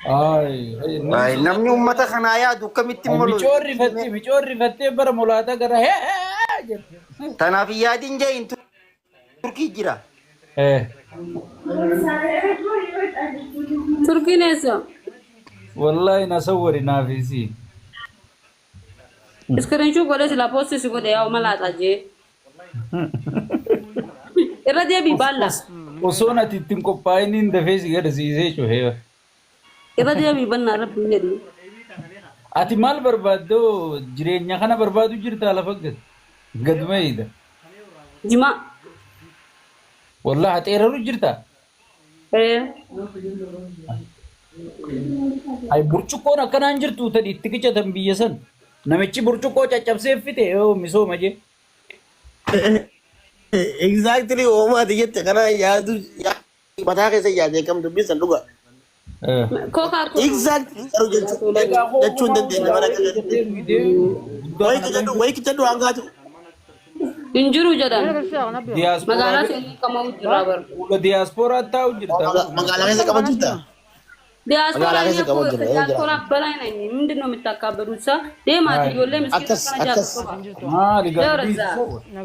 Ay, Ay, namni uummata kanaa yaadu akkamitti malu? Micoon rifattee micoon rifattee bara mulaata gara hee hee jette. Tanaaf hin yaadin jee hin Turkii jira. Eh, Turkiin eessa? wallahi na sawwari naaf isii. Iskiriinshuu godhee silaa poostii si godhe yaa malaaxa jee. Irra deebii baalla. Osoon ati ittiin qophaa'iniin dafee si gadasiisee cufee. Irra deebii bannaa rabbiin jedhi. Ati maal barbaaddoo jireenya kana barbaadu jirtaa lafa gad gaduma eeyda. Jimaa. Wallahi haxeeraru jirtaa. Ee. Ay burcuqqoon akkanaan jirtu tadi itti qicatan biyya san. Namichi burcuqqoo caccabsee fite yoo misooma jee. Exactly oomaati jette kana yaadu mataa keessa yaadee kam dubbiin san dhuga. Kookaa kun. Exactly garuu jechuu jechuu hin dandeenye mana keessatti. Wayi kichadhu hangaatu. Hin jiru jedhan. Magaalaa seenuu qamoo jira bara. Fuula diyaaspooraa taa'u jirta. Magaalaa keessa qaban jirta. Diaspora Magaalaa keessa qaban jirta. ዲያስፖራ በላይ ነኝ። ምንድን ነው የምታካበዱት? ሳ deemaati ijoollee miskiina Akkas kana akkas. jaallatu. Maali Doorza.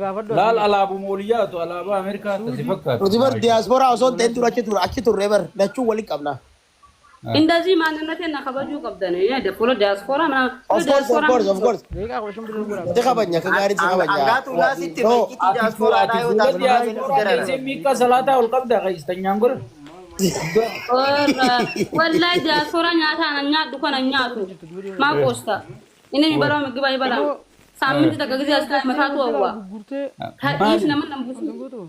gaadhi? Laal alaabuma ol yaatu alaabaa Ameerikaa akkasi fakkaatu. Nuti bar diyaasporaa osoo hin ta'in ture achi ture achi turre bar lachuu waliin qabna. እንደዚህ ማንነቴን kabajuu qabdan fuula diaspora ምናምን Of course of course of course. Si kabajna akka gaariitti si kabajna. Hangaatu laasitti No. beekitii Ati diyaaspooraadhaa yoo fuula taatu diyaaspooraa teessee miiqqa salaataa ol qabda qaistanyaan godhan. ወላሂ ዲያስፖራ nyaata ana nyaadhu kana nyaatu maa qoosta inni የሚበላው ምግብ አይበላም። ሳምንት takka ጊዜ አስታ መታቱ አዋ ከዲስ nama nan buusu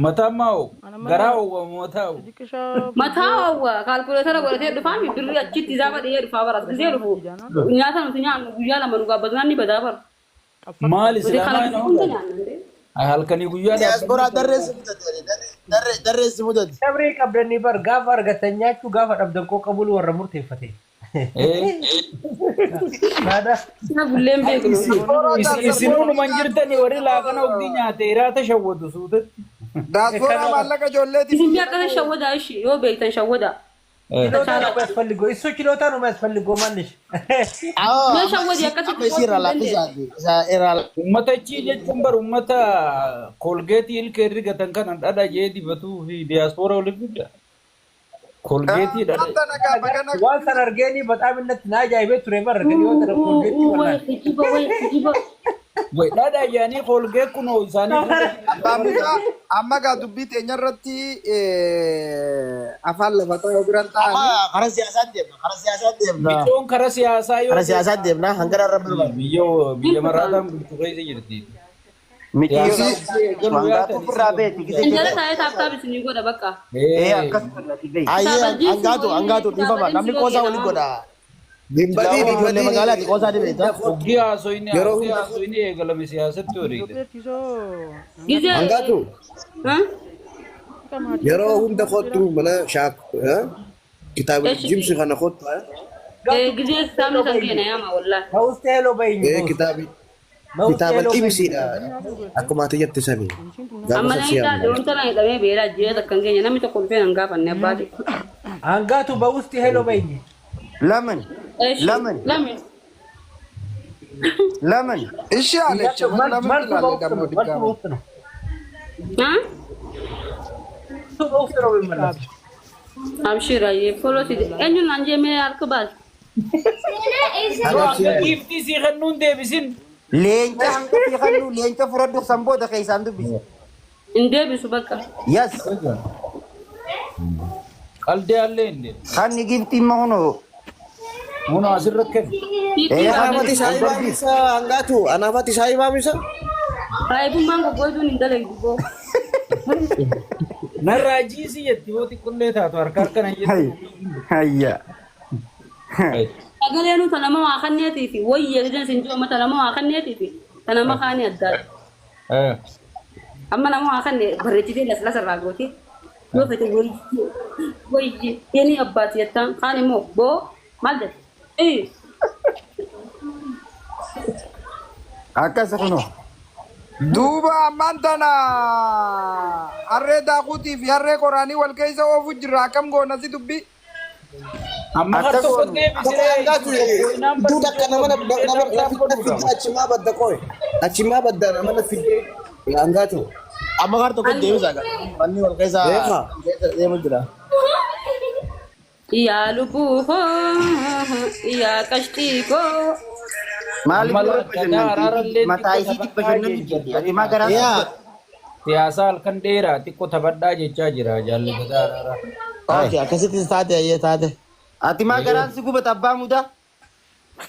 Mataa maa'u garaa oowwa mataa oowwa. mataa awwa kaalkuleetara godhatee dhufaa mi birrii achitti isaa badhee dhufaa baras gisee dhufu nyaata nuti nyaannu guyyaa lama nu gaabbatu ni badaa bara. Maali Nuti kana silaamaa hunda nyaanna ndee. halkanii guyyaa Diyaasporaa darree si mudate. Darree si mudate. Sabrii qabdanii bar gaafa argatan nyaachuu gaafa dhabdan koo qabulu warra murteeffate. Naada. Sina bulleen beeknu. Isinuunuman jirtani warri laaqana ogdii nyaate iraata shawwatu suutatti. Diyaasporaa maallaqa ijoolleetiif Isin akkana shawwadaa ishi yoo beektan shawwadaa. ችሎታ ነው የሚያስፈልገው። እሱ ችሎታ ነው የሚያስፈልገው። ማንሽ Mee shawwadii akkasitti Amma isii irraa laaffisaati. Isaa irraa Uummata achii jechuun bar uummata kolgeetii ilkee rigatan kana dhadha jee dibatuu fi diyaaspooraa waliif fidda. Kolgeetii dhadha. Wanta nagaa bagana waan san argeeni በጣም innatti na ajaa'ibee ture bar gadi waan sana kolgeetti Way wallaan. kijiba way kijiba. Way dhadha jedhanii kolgee kunoo isaanii abbaa mucaa amma gaa dubbii teenya irratti afaan lafa ta'e biran Amma ta'anii karaa siyaasaa deemna. Karaa siyaasaa deemna. Micoon karaa siyaasaa yoo Karaa siyaasaa deemna. Hangana irra barbaadu. biyya biyya maraataan bulchu keessa jirti. Miti hangaatu ofirraa beeti gisee Injala taa'ee taaptaap isinii godha bakka. ee akkas godhati beeki. Ayyee hangaatu hangaatu dhiifama. Namni qoosaa waliin godha. Dimbadii Ijoollee dimbadii magaalaati qoosaa ni beekta. Oggii haasoyni Yeroo oggii haasoyni eegalame siyaasatti horiidha. Gisee. Hangaatu yeroo hunda kottu mana shaak kitaaba jimsi kana kottu Gisee kitaabni san keena yaama wallaahi. በውስጥ ሄሎ በይኝ kitaabi በውስጥ kitaaba ሄሎ በይኝ cimsiidha akkuma ati jette sani gaafa Amma san na si hidhaa yaamna. deemsa na hidhamee beelaa jiree takka hin geenye namni tokko dhufee nan gaafanne abbaati. አንጋቱ በውስጥ ሄሎ በይኝ Lamin lamin Lami. lamin ishee alecha lamin መልሱ ilaalle በውስጥ dammoo ነው። መልሱ diggaama. በውስጥ ነው። Haa? እሱ በውስጥ ነው የሚመለሰው። Abshira follow si eenyuun naan jee mee harka baas. Hanga giiftii sii kennuun deebisin. Leenca hanga sii kennu leenca fudhadhu san booda keessaan dubbisi. Hin deebisu bakka. Yes Qaldee allee hin deebisu. kanni giiftii immoo kunoo Kun asirra kennu. ee Anaafati saayibaa misa hangaatu anaafati saayibaa misa. Raayibummaan goggootuun hin dalagdu boo. Narraa jiisii jetti yoo xiqqollee taatu harka harkana jettu. hayya. Sagalee nuti nama waa kanneetii fi wayya giseen sin jiru mata nama waa kanneetii fi ta nama kaanii addaadha. Amma nama waa kanne barreechitee laslasa irraa gootee yoo fete wayyi wayyi yeni abbaati jettaan kaan immoo boo maal jette? Ee Akkas kunoo. Duuba ammaan tana harree daakuutii fi harree qoraanii wal keessa oofu jirra akkam goona si dubbii. Amma har Akka tokko goonu. deebisee Hangaatu qoqqooyinaan duuta akka nama nama fidde achimaa badda qoy. Achimaa badda nama fidde hangaatu. Amma gar tokko deebisaa gara. Manni wal keessa Beekaa. deemu jira. Yaa lubbuu koo, yaa qashtii koo. Maaliif Amma dura gadaa araarallee bashannanti? Mataa xiqqoo isiitti taphadhaa bashannantu jechuu jirti. Ati maa garaa Yaa. Siyaasa halkan dheeraa xiqqoo taphadhaa jechaa jira jaalli gadaa araaraa. Okay, akkasittis taate ayyee taate. Ati maa garaan si gubata abbaa mudaa?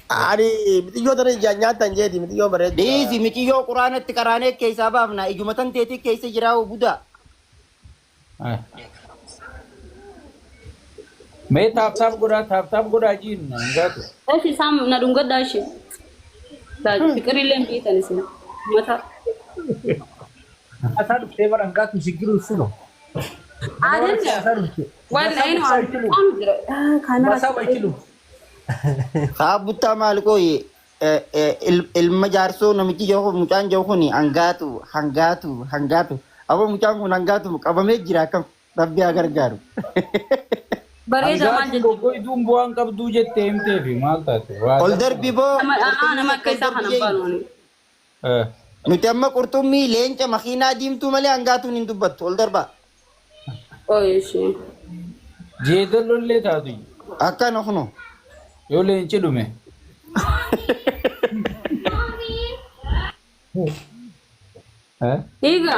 Ani mitiyyoo tana ijaan nyaattan jeeti mitiyyoo bareeddu. Dhiisi miciyyoo quraanatti qaraanee keessaa baafna. Ijuma tan teetii keessa jiraa budaa. Mee tap tap godhaa tap tap godhaa jiin hangaatu. Eshi isaan na dhungadhaa ishee. Fiqirillee hin beektan isin. Mata. Asaa dhuftee bara hangaatu shigiru suno. Aadaan Asaa dhufte. waan eenyu waan jira. Kana Masaa waychilu. Haa buttaa maal qooyi ilma jaarsoo namichi jiru kun mucaan jiru kun hangaatu hangaatu hangaatu. Aboo mucaan kun hangaatu qabamee jira akkam rabbi haa gargaaru. Bareeda maal Hangaatu jechuudha. goggoytuun bu'aan qabduu jettee himteefi maal taate? Waa Ol darbi boo Nama akka isaa kana hin baanu ani. nuti amma qurxummii leenca makiinaa diimtuu malee hangaatuun hin dubbattu ol darbaa. Ooyi ishee. Jeedalollee taatu Akkana kuno. yoo leenci dhume. Hiiga.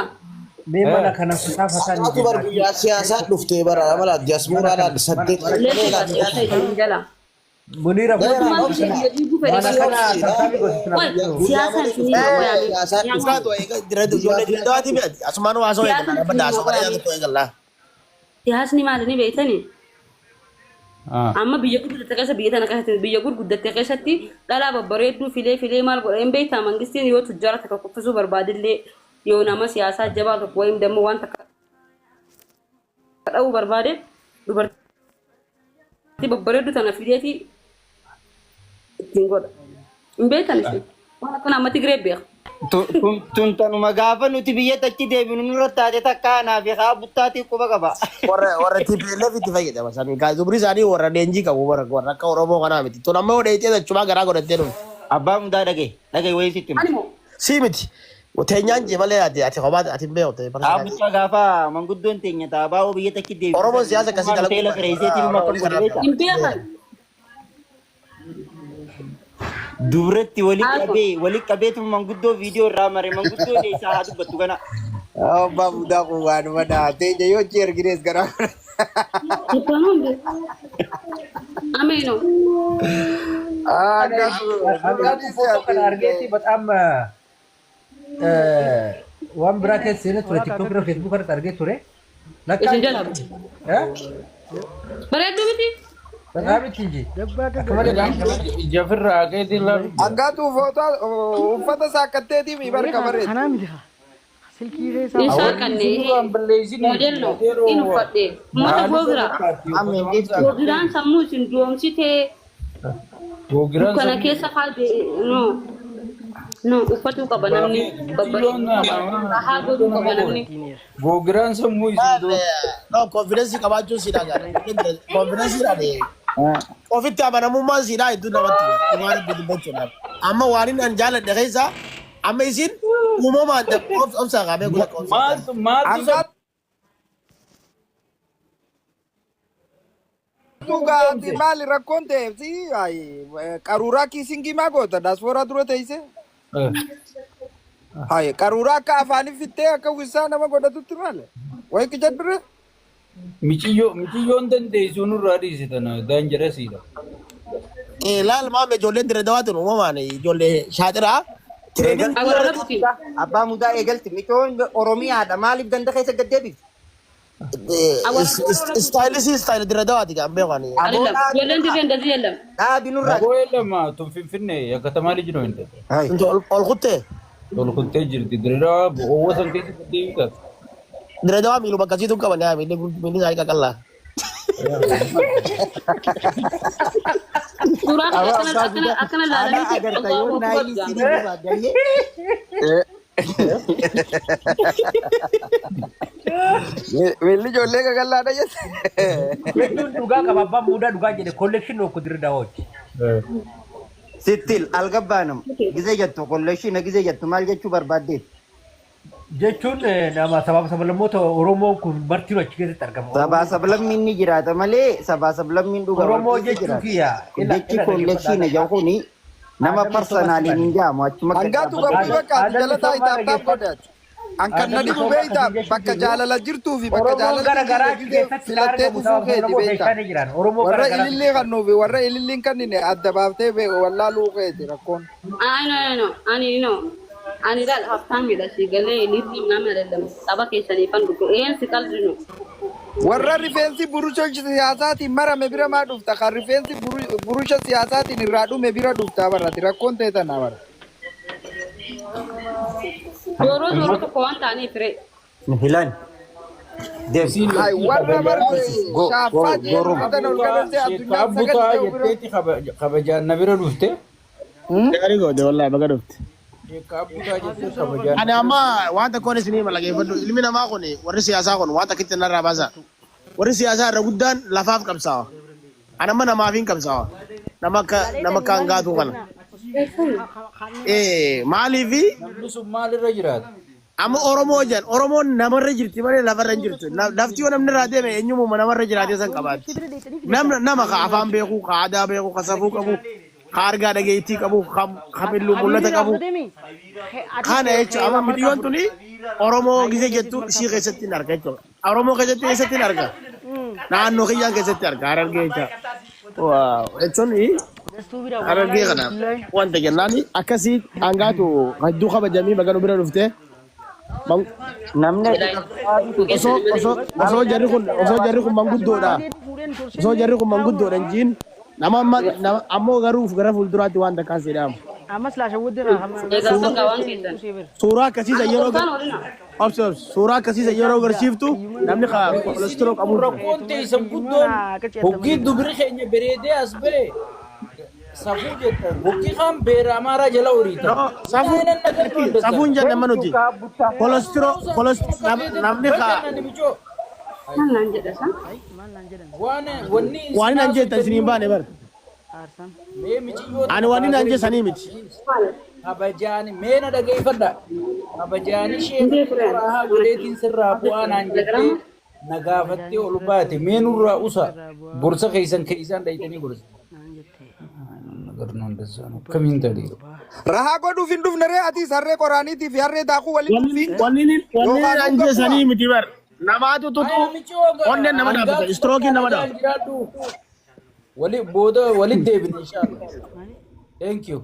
Mee mana kana fataa fataa ni Hangaatu bar guyyaa siyaasaa dhuftee bara amala diyaasmooraa laal saddeet. Leessi siyaasa isin jala. Munira Mootummaan ishee biyya diiguu fedhe mana kana tartaabii gosi Wal siyaasaan isin Siyaasaa dhufte. Dhugaatu eega ijoollee dirreewaati mi'ati. Asumaan waa soo eegalla. Nama daasoo kana nyaatu tokko eegalla. Siyaasni maali ni beektanii? Amma biyya gurguddatte keessa biyya tana keessatti biyya gurguddatte keessatti dhalaa babbareedduu filee filee maal godha hin beektaa mangistiin yoo tujjaara takka kuffisuu barbaadillee yoo nama siyaasaa jabaa tokko wayim dammoo waan takka dha'uu barbaade dubartii babbareedduu tana fideeti ittiin godha. Hin beektan isin waan akkana amma Tigree beeka. Tun tanuma gaafa nuti biyya achi deebinu nurra taate takka anaa fi haa buttaatii quba qaba. Warra warra TPLF itti fayyadama. San dubri isaanii warra leenjii qabu warra warra akka Oromoo kanaa miti. Tun amma odheetee achumaa garaa godhattee dhufte. Abbaa mudaa dhagaye dhagaye wayii sitti hima. Ani moo Sii miti. Teenyaan jee malee ati ati kophaa ati hin beektu. Haa buttaa gaafa manguddoon teenya taabaa biyya achi deebinu. Oromoon siyaasa akkasii dalaguu Hoteela fireeseetiin Oromoon akkam godhe beektaa? hin beekan. Dubartii wali Haako. qabee wali qabeetu manguddoo viidiyoo irraa mare manguddoo isaa haa dubbattu kana. Abbaa mudaa kun waanuma dhahatee ija yoo achi erginees garaa Abbaan hundi. Ameeno. Hangaatu footoo kana argeeti በጣም waan biraa keessa seenee ture TikTok irra Facebook irratti argee ture. Isin jala. Bareedduu miti. በጣም itti inji. Akka malee Jafirraa haqeetiin laalu. Hangaatu uffata saakkatteetii mi barka bareedu. Isaa kanneen. Modello in uffadhe. Uummata googira. Googiraan sammuu isin doomsitee Googiraan dukkana keessa kaa'e no. No uffatuu qaba namni babbareedu qaba. Haa godhuu qaba namni. Googiraan sammuu isin doomsite. No, confidence qabaachuun siidhaa gaara. Confidence dhaan ofitti amanamummaan siidhaa hedduu namatti tola. Waan hedduu dubbachuudhaaf. Amma waan inni an jaaladhe keessa amma isin uumamaan obsaa qaabee gula obsaa. Maaltu maaltu Hangaatu gaati maali rakkoon ta'eef si qaruuraa kiisingii maa goota daasfooraa dura teessee. Hayi qaruuraa akka afaanii fittee akka uwwisaa nama godhatutti maali? Wayi qija dure. Miciyyoo miciyyoon dandeessuu nurraa dhiise tana daanjarasiidha. Laal maame ijoolleen dirree dawaatiin uumamaan ijoollee shaaxiraa. Training Awwaara rabbi. Abbaa mudaa eegalti micoon Oromiyaadha maaliif ganda keessa gad deebifti? Istaayilisi istaayil dirree dawaati kan beekan. አይደለም ijoolleen dirree እንደዚህ የለም። Dhaabi nurraa. Nagoo lama tun finfinne yakka maali jiru hin ta'e. Ol kuttee Ol kuttee jirti dirreedhaa bo'oowwa san keessa deddeebitaa. dirree dawaa miiluma akkasiitu hin qaban miilli miilli isaanii qaqallaa. Suuraa kana akkana akkana akkana Ana laalanii agarta yoo naayilii sinii barbaadde. Miilli ijoollee qaqallaadha jette. Jechuun dhugaa qaba abbaan muudaa dhugaa jedhe collection okko dirri daawwachi. Sittil algabbaanum gizee jettu kolleeshina gizee jettu maal jechuu barbaaddeet? Jechuun nama sabaaf sablammoota Oromoon kun martinuu achi keessatti argama. Sabaa sablammiin ni jiraata malee sabaa sablammiin dhugaa wal Oromoo keessa jechuun jiraata. kiyya. Ila Jechi ila kolleeshina dhaggeeffadhaa. jedhu kuni nama Aadaan misoomaa parsonaaliin hin jaamu achuma gad Hangaatu dhaabbatee qabdii jira. bakka ati Aadaan jala taa'i misoomaa taaptaap dhaggeeffadhu. godhe. An kan na Aadaan dhibu misoomaa beektaa akkasii jechuun bakka jiru. jaalala jirtuu fi bakka Oromoon jaalalli gara hin garaa jirre achi gizee keessatti kan filattee argamu dhufuu sabaaf keeti sablammoota beektaa. jechaa ni jiran. Oromoo gara Warra garaatu ilillii keessa kannuu fi warra ilillii hin kannine adda baaftee wallaaluu keeti rakkoon. Ay, no, no, no. Ani no. Ani laal haftaamidha si galee liirrii nama አይደለም. Saba keessaniifan dhugu. Een si qaldi no. Warra rifeensi burusha siyaasaatiin marame bira maa dhufta? Kan rifeensi burusha siyaasaatiin irraa dhume bira dhufta barati rakkoon ta'e tana bara. Dooroo dooroo tokko waan ta'aniif ree. Hilan deem Isiin Hai lafti warra kabajaa bar go go shaaffaa go jeen room. uffatan ol Abbutaa galantee sheekka addunyaan sagal abbutaa ta'u bira. jetteeti kabajaan na bira dhufte. Gaarii goote wallaahi baga dhufte. Sheekka abbutaa jettee kabajaan Ani na bira amma dhufte. waan tokkoon isinii mala geeffadhu. Ilmi namaa kun warri siyaasaa kun waan takkitti narraa baasa. Warri siyaasaa irra guddaan lafaaf qabsaawa. Ani amma namaaf hin qabsaawa. Nama akka hangaatuu kana. Maaliifi Namni sun maalirra jiraata? amma Oromoo jedhan Oromoon namarra jirti malee lafarra hin jirtu. Lafti yoo namni irraa deeme eenyummaa namarra jiraatee san qabaatti. Nama ka afaan beeku, ka aadaa beeku, ka safuu qabu, ka argaa dhageettii qabu, ka milluu mul'ata qabu. Kana jechuudha amma miidiyyoon tuni Oromoo gisee jettu isii keessatti hin arga jechuudha. Oromoo keessatti eessatti hin arga? Naannoo kiyyaan keessatti arga Harargee jecha. Waaw jechuun Harargee kana wanta jennaan akkasii hangaatu hedduu kabajamii baga nu bira dhuftee. Namni ati qabsaa'aa Osoo jarri kun manguddoodha. Osoo jarri kun manguddoodha hin jiin nama amma nama ammoo garuu gara fuulduraatti waan takkaan si dhaamu. Egaa sun waan keessan. Suuraa akkasiisa Amma yeroo kolfaan olina. Obsi obsi suuraa akkasiisa yeroo agarsiiftu namni kolesterol qabu jira. Rakkoon teessan guddoon hoggii dubri keenya bareedee as ba'e safuu jettan hoggii kaan beera amaaraa jala horiitan. No, safuu safuun jenne amma nuti kolesterol namni ka Maal naan jedha san? Waan wanni waan inni anjee isin hin baane bara. Mee miciyyoota Ani waan inni anjee sanii miti. Kabajaani mee na dhageeffadha. Kabajaani ishee haa godheetiin sirraa bu'aa naan jettee na gaafattee ol baate mee nurraa usa gorsa keessan keessaan dhayitanii gorsa. Akkamiin ta'e? Rahaa godhuuf hin dhufne ree ati harree qoraaniitii fi harree daakuu walitti Wanni dhufi. wanni wanni Yookaan anjee dhuga sanii miti bar. Namaatu tutu onneen nama dhaabbata. Istirookiin nama dhaaba. Wali booda walit deebine inshallah. Thank you.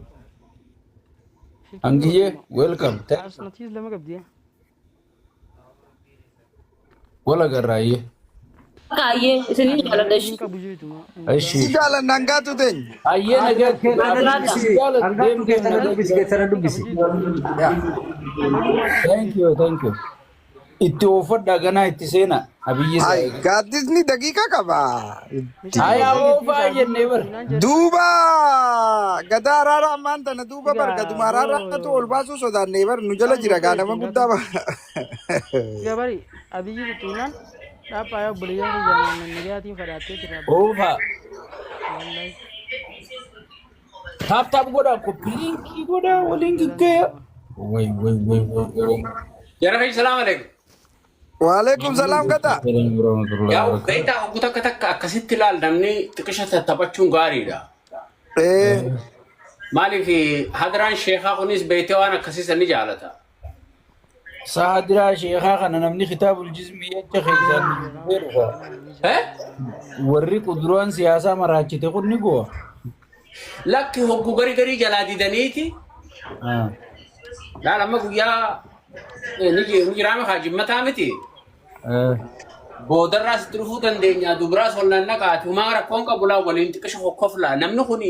Hangiyyee welcome. Thank you. Wala garraayyee. Kaayyee isiniin jaaladha ishee. Ishi. Si jaalanna hangaatu teenya. Ayyee nagaatti. Hangaatu keessana dubbisi keessana dubbisi. Thank you, thank you. Itti oofadhaa ganaa itti seena. Abiyyi Ay, isaa. gaaddisni daqiiqa qaba. Hayaa oofaa jennee bara. Duuba gadaa araara ammaan tana duuba bar gaduma araaraatu ol baasuu sodaannee bar nu jala jira gaa nama guddaa ba. Gabari abiyyi tuttuunaan dhaaphaa obboleeyyan kiyyaa nagayaatiin fadhaattee jira. Oofaa. Tap tap godhaa copy link godhaa waliin gaggeeya. Way way way way way. Jara kai salaam alaikum. Waalaikum salaam gata. Yaa beektaa hogguu takka takka akkasitti ilaal namni xiqisha tattaphachuun gaariidha. Maaliif hadraan sheekaa kunis beektee waan akkasii ni jaalata. Saadiraa sheekaa kana namni kitaabul jismii jecha keessaan ni dhufa. Warri kuduraan siyaasaa maraachite kun ni go'a. Lakki hogguu garii garii jalaa didaniiti. Laal amma guyyaa ni jiraama kaa jimmataa miti. Boodarraas itti dhufuu dandeenya dubaraas ol naqaati humaa rakkoon qabu laa waliin xiqqisha hokkoflaa namni kun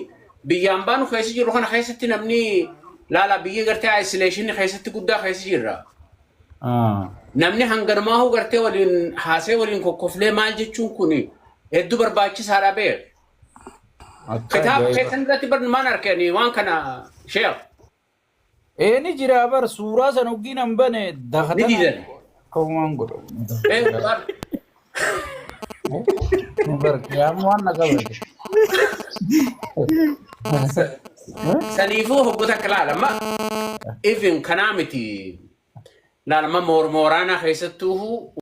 biyyaan baanu keessa jiru kana keessatti namni laala biyya gartee isolation keessatti guddaa keessa jirra. Namni hangarmaahuu gartee waliin haasee waliin kokkoflee maal jechuun kun hedduu barbaachisaadha beek. Kitaaba keessan irratti bar maan argani waan kana sheekh. Eeni jira bar suuraa san hoggiin an bane Ni didan. Akkamumaan godhamu. Eh, bar. Bar qiyaamumaan na qabate. Saniifuu hoggota akka laalama. Even kanaa miti. Laalama mooraanaa keessattuu.